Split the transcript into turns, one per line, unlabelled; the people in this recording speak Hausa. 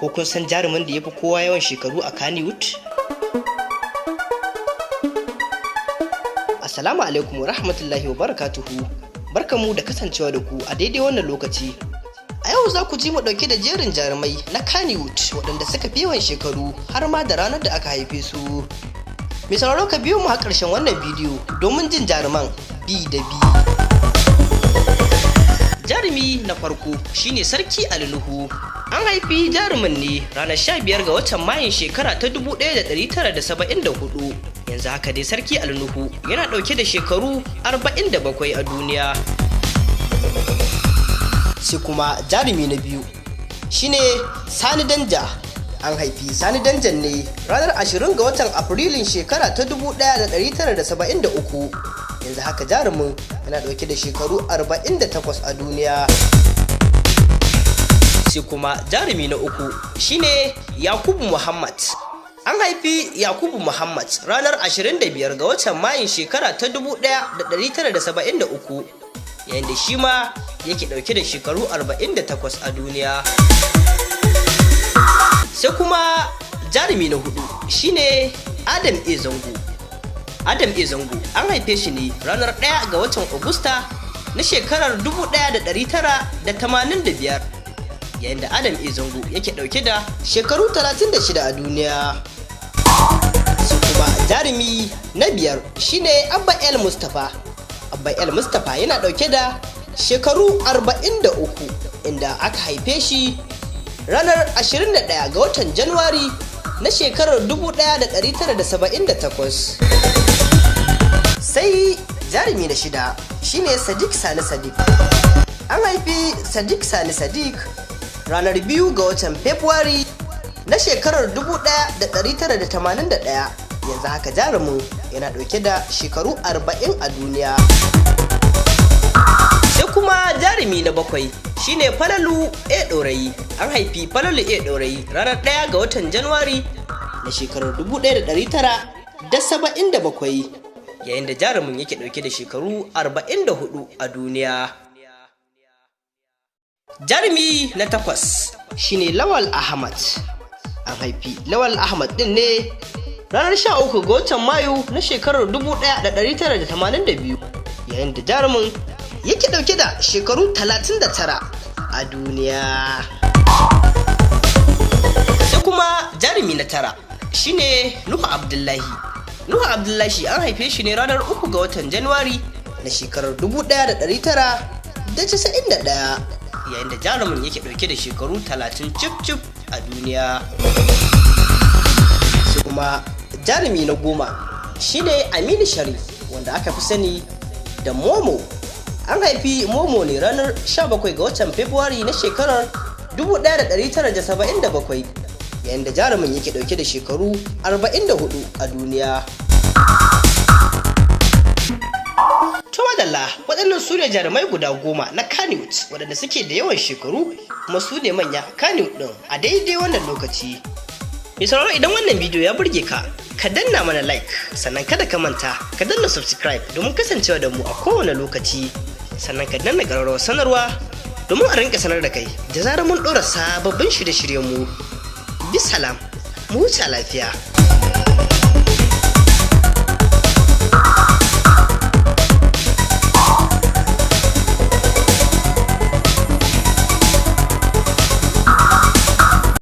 Ko kun san jarumin da ya fi kowa yawan shekaru a Kannywood? Assalamu alaikum wa rahmatullahi wa barakatuhu. Barkanmu da kasancewa da ku a daidai wannan lokaci. A yau za ku ji mu ɗauke da jerin jarumai na Kannywood waɗanda suka fi yawan shekaru har ma da ranar da aka haife su. Mai sauraro, ka biyo mu har ƙarshen wannan bidiyo domin jin jaruman bi da bi. Jarumi na farko shine Sarki Ali Nuhu. An haifi jarumin ne ranar 15 ga watan Mayun shekara ta 1974. Yanzu haka dai Sarki Ali Nuhu yana ɗauke da shekaru 47 a duniya. Sai kuma jarumi na biyu shine Sani Danja. An haifi Sani Danjan ne ranar 20 ga watan Afrilun shekara ta 1973. Yanzu haka jarumin yana ɗauke da shekaru 48 a duniya. Sai kuma jarumi na uku shine Yakubu Muhammad. An haifi Yakubu Muhammad ranar 25 ga watan Mayun shekara ta 1973, yayin da shi ma yake ɗauke da shekaru 48 a duniya. Sai kuma jarumi na hudu shine Adam A Zango. Adam A Zango an haife shi ne ranar 1 ga watan Agusta na shekarar 1985, yayin da Adam A Zango yake dauke da shekaru 36 a duniya. Sai kuma jarumi na biyar shine Abba El Mustapha. Abba El Mustapha yana dauke da shekaru 43, inda aka haife shi ranar 21 ga watan Januwari na shekarar 1978. Sai jarumi na shida shine Sadiq Sani Sadiq. An haifi Sadiq Sani Sadiq ranar 2 ga watan Februari na shekarar 1981. Yanzu haka jarumin yana dauke da shekaru 40 a duniya. Sai kuma jarumi na bakwai shine Falalu A Ɗorayi. An haifi Falalu A Ɗorayi ranar 1 ga watan Januwari na shekarar 1977, yayin da jarumin yake dauke da shekaru 44 a duniya. Jarumi na takwas shine Lawal Ahmad. An haifi Lawal Ahmad din ne ranar 13 ga watan Mayu na shekarar 1982, yayin da jarumin yake dauke da shekaru 39 a duniya. Sai kuma jarumi na tara shine Nuhu Abdullahi. Nuhu Abdullahi an haife shi ne ranar 3 ga watan Januwari na shekarar 1991, yayin da jarumin yake dauke da shekaru 30 cif cif a duniya. Sai kuma jarumi na 10 shine Aminu Sharif, wanda aka fi sani da Momo. An haifi Momo ne ranar 17 ga watan Fabrairu na shekarar 1977, yayin da jarumin yake dauke da shekaru 44 a duniya. To madalla, waɗannan su ne jarumai guda 10 na Kannywood waɗanda suke da yawan shekaru kuma su ne manya Kannywood ɗin a daidai wannan lokaci. Mai sauraro, idan wannan bidiyo ya burge ka, ka danna mana like, sannan kada ka manta ka danna subscribe domin kasancewa da mu a kowane lokaci, sannan ka danna ƙararrawar sanarwa domin a rinka sanar da kai da zarar mun ɗora sababbin shirye-shiryen mu. Bisalam, mu huta lafiya.